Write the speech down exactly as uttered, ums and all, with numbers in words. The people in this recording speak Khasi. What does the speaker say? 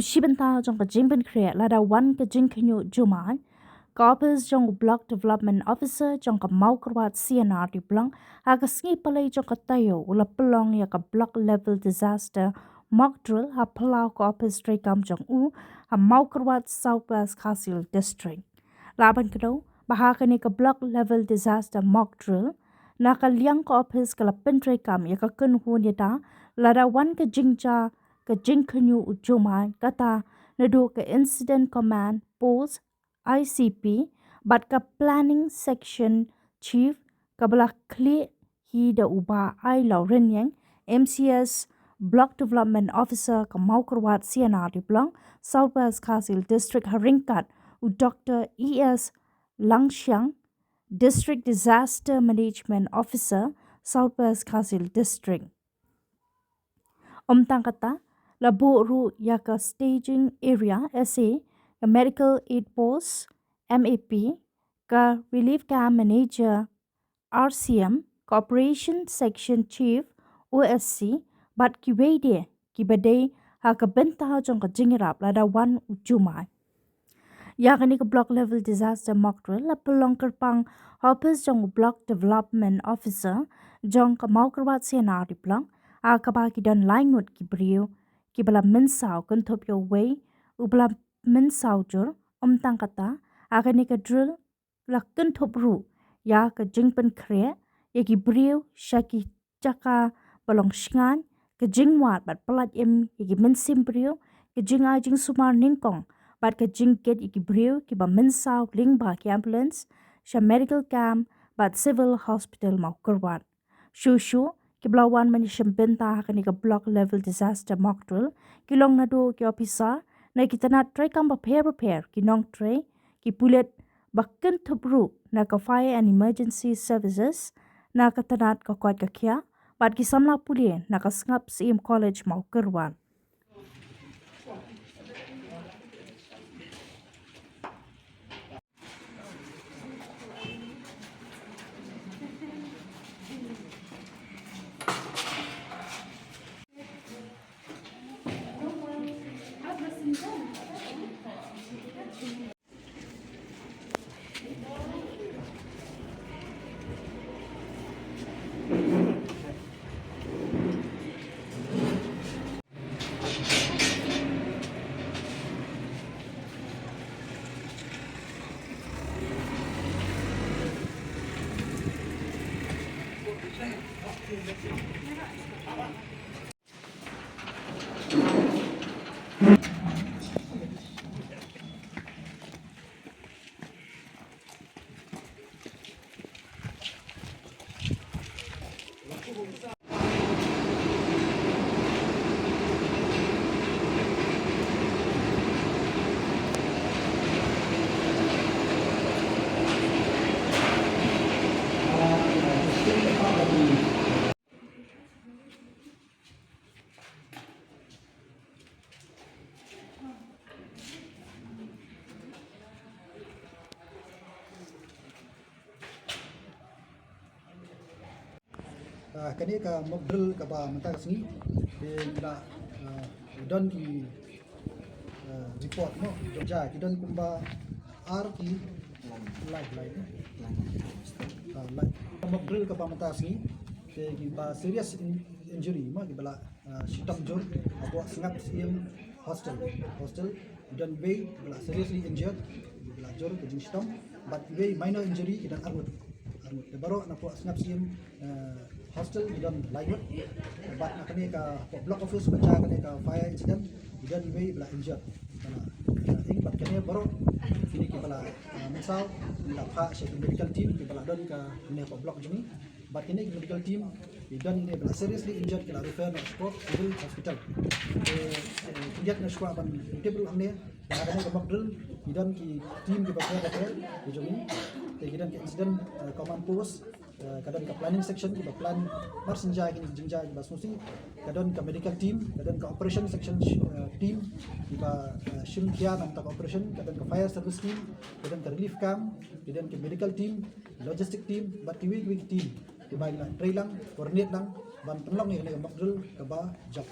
Shi bynta jong ka jingpynkhreh lada wan ka jingkhynñiuh jumai, ka ophis jong u Block Development Officer jong ka Mawkyrwat C and RD Block ha ka sngi Palei jong ka taïew u la pynlong ïa ka Block Level Disaster Mock Drill ha phyllaw ka ophis treikam jong u ha Mawkyrwat, South West Khasi Hills District. Lah ban kdew ba ha kane ka Block Level Disaster Mock Drill, na ka liang ka ophis ka la pyntreikam ïa ka kynhun ïada lada wan ka jingjia ka jingkhynñiuh u jumai, kata naduh ka Incident Command Post, I C P, bad ka Planning Section Chief, kaba la khlieh hi da u Bah Ailawrynïeng, M C S, Block Development Officer ka Mawkyrwat C and RD Block, South West Khasi Hills District, ha ryngkat u Doctor E S Langshiang, District Disaster Management Officer, South West Khasi Hills District. Ym tang kata, la buh ruh ïa ka Staging Area, S A, ka Medical Aid Post, M A P, ka Relief Camp Manager, R C M, ka Operation Section Chief, O S C, bad kiwei de kiba dei ha ka bynta jong ka jingïarap lada wan u jumai. Ïa kane ka Block Level Disaster Mock Drill la pynlong kyrpang ha ophis jong u Block Development Officer jong ka Mawkyrwat C and RD Block, ha kaba ki don lai ngut ki briew kiba la mynsaw, kynthup ïa uwei uba la mynsaw jur. Ym tang kata, ha kane ka drill la kynthup ruh ïa ka jingpynkhreh ïa ki briew sha ki jaka ba long shngaiñ, ka jingwad bad pyllait im ïa ki mynsiem briew, ka jingai jingsumar nyngkong bad ka jingkit ïa ki briew kiba mynsaw lyngba ki ambulance sha Medical Camp bad Civil Hospital Mawkyrwat. Shuh shuh kiba la wan ban ïashim bynta ha kane ka Block Level Disaster Mock Drill ki long naduh ki ophisar na ki tnat treikam bapher bapher, ki nongtrei, ki pulit, ba kynthup ruh na ka Fire and Emergency Services, na ka tnat ka koit ka khiah, bad ki samla pule na ka Sngap Syiem College Mawkyrwat. Ah, kane ka mock drill kaba mynta ka sngi, te ngi la, ah, don ki, ah, report, no, ja ki don kumba ar ki live, live, eh? Ah, live. Ka mock drill kaba mynta ka sngi, te kiba serious in-, injury, mo, kiba la ah, shitom jur hapoh Sngap Syiem Hostel. Hostel, ki don wei ba la seriously injured, ba la jur ka jingshitom, bad wei minor injury ki don arngut. Arngut. Te baroh napoh Sngap Syiem, ah, Hostel ki don lai ngut. Bad na kane ka, hapoh block office ba jia kane ka fire incident, ki don wei ba la injured. Ba la, ah, ing bad kane baroh kine kiba la, ah, mynsaw, la phah sha ki medical team kiba la don kane hapoh block jong ngi. Bad kine ki medical team ki don ine ba la seriously injured ki la refer noh shapoh Civil Hospital. Te, eh, khyndiat nga shuwa ban tip ruh hangne, na kane ka mock drill ki don ki team kiba pher bapher ki jong ngi. Te ki don ka Incident, eh, Command Post, eh, ka don ka Planning Section kiba plan mar shen jia kine ki jingjia kiba sngewsih. Ka don ka Medical Team, ka don ka Operation Section, eh, Team kiba, eh, shim khia na ka bynta ka operation, ka don ka Fire Service Team, ka don ka Relief Camp, ka don ka Medical Team, Logistic Team, bad kiwei kiwei ki team kiba ki la trei lang, coordinate lang ban pynlong ïa kane ka mock drill kaba jop.